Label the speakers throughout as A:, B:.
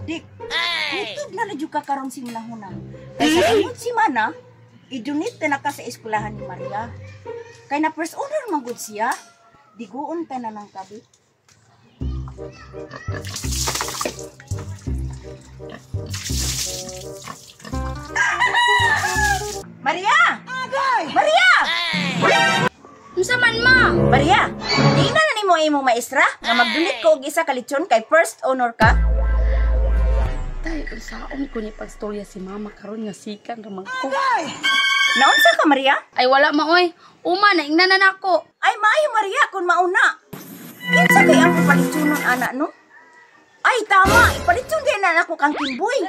A: Dik, hutod na na jud ka karong simanahuna. Kay sa sunod simana, i-donate na ka sa eskwelahan ni Maria. Kay na first honor man gud siya. Diguon ta na ng kabi. Maria! Maria!
B: Unsa man, ma?
A: Maria, tingnan na nimo imong maestra nga mag-donate ko og isa ka lechon kay first honor ka.
B: Tay, unsaon ko ni pagstorya si mama karon nga sikan ra man ko.
A: Naunsa ka, Maria?
B: Ay wala ma oy. Uma na ingnan na nako.
A: Ay maayo, Maria, kung mauna. Kinsa kay ang palitsunon ana no? Ay tama, ipalitsun din na nako kang Kimboy.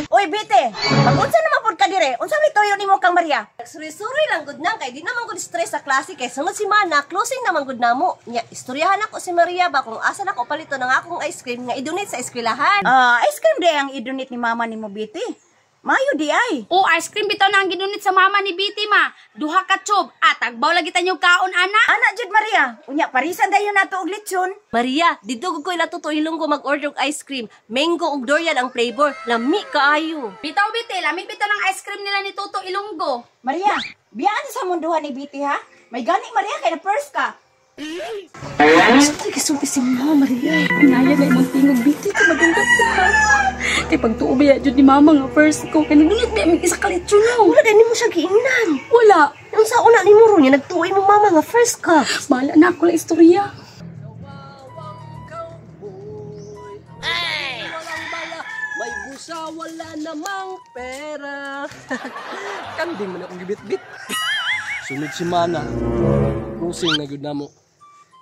A: Oy, Bete, pag-unsa naman pod ka dire? Unsa may tuyo nimo kang Maria?
C: Nagsuri-suri lang gud nang kay di naman gud stress sa klase kay sunod semana closing naman gud namo. Nya istoryahan ako si Maria ba kung asa nako palito ng akong ice cream nga i-donate sa eskwelahan.
A: Ah, ice cream di ang i-donate ni mama nimo, Bete. Maayo di ay.
B: O ice cream bitaw na ang gidunit sa mama ni Biti ma. Duha ka tube. At tagbaw lagi tanyo kaon ana.
A: Ana jud, Maria, unya parisan dayon nato og lechon.
C: Maria, didto gud ko ila Tuto Ilonggo mag-order og ice cream. Mango ug durian ang flavor. Lami kaayo.
B: Bitaw Biti, lami bitaw ng ice cream nila ni Toto Ilonggo.
A: Maria, biyaan sa munduhan ni Biti ha. May gani, Maria, kay na first ka.
C: Ay, gisulti si Mama Maria.
B: Inaya na imong tingog Biti ka madunggat ka. Kay pagtuo ba jud ni mama nga first ko kay nagdunit ba mig isa ka lechon no.
C: Wala gani mo siya giingnan.
B: Wala.
C: Unsa una nimo ron nya nagtuoy mo mama nga first ka.
B: Bahala na ako lang istorya.
D: Walang bala, may busa, wala namang pera. Kanding man akong gibit-bit. Sunod si Mana. Closing na gyud namo.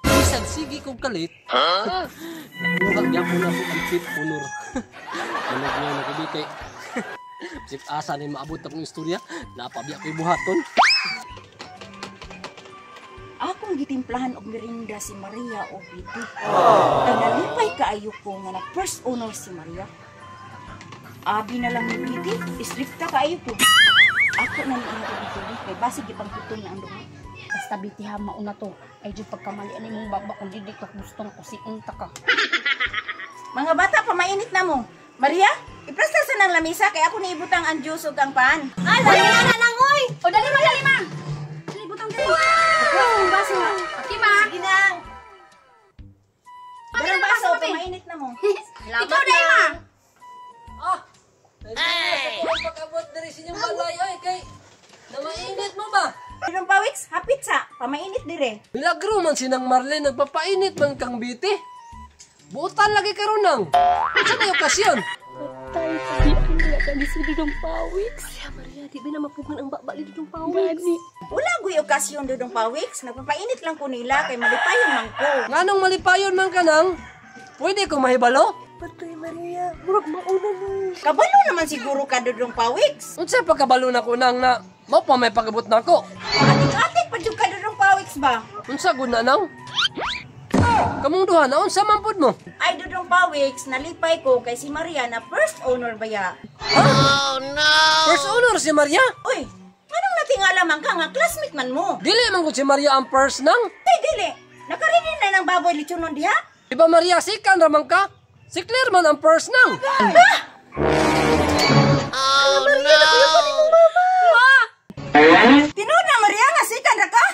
D: Bisag sige kog kalit. Nakuha gyapon na ako ang chip honor. Manog nga na kabi kay. Sip asa ni maabot akong istorya, napabya ko'y buhaton.
A: Akong gitimplahan og merinda si Maria o Biti. Kay nalipay kaayo ko nga na first honor si Maria. Abi na lang ni Biti, istrikta kaayo ko. Ako na ni ihatod kay basig gipangputol na ang duha.
B: Basta Biti ha, mauna to. Ay jud pagkamali ani imong baba kung dili ka gusto nga kusiunta ka.
A: Mga bata, pamainit na mo. Maria, iprasta sa nang lamisa kay ako ni ibutang ang juice ug ang pan.
C: Ah, lami na lang oy.
B: O dali ma, dali ma. Dali butang dali.
A: Wow, baso.
B: Okay ma.
C: Sige nang.
A: Darang baso, pamainit na mo.
B: Ikaw dai ma.
D: Ah! Ay! Sa akong pag-abot diri sa inyong balay oy kay namainit mo ba?
A: Dudong Pawiks, hapit sa, pamainit dire.
D: Milagro man sinang Marlene nagpapainit man kang Biti. Buotan lagi karon nang. Unsa na okasyon?
B: Patay, sabihan nila kami si Dudong Pawiks.
C: Maria, Maria, di ba na mapugon ang baba ni Dudong Pawiks?
B: Gani.
A: Wala guy okasyon, Dudong Pawiks, nagpapainit lang ko nila kay malipayon man ko.
D: Nganong malipayon man ka nang? Pwede ko mahibalo?
C: Patay, Maria, murag mauna ni.
A: Kabalo naman siguro ka, Dudong Pawiks.
D: Unsa pagkabalo na ko nang na mao pa may pagabot nako?
A: Atik-atik pa jud ka, Dudong Pawiks ba?
D: Unsa gud na nang? Kamong duha na unsa man pud mo?
A: Ay, Dudong Pawiks, nalipay ko kay si Maria na first honor ba ya?
D: First honor si Maria.
A: Uy, anong natingala man ka nga classmate man mo?
D: Dili man gud si Maria ang first nang.
A: Ay, dili. Nakarinin na ng baboy lechonon diha?
D: Di ba Maria sikan ra man ka? Si Claire man ang first nang.
B: Ma!
A: Tinuod na, Maria, nga sikan ra ka?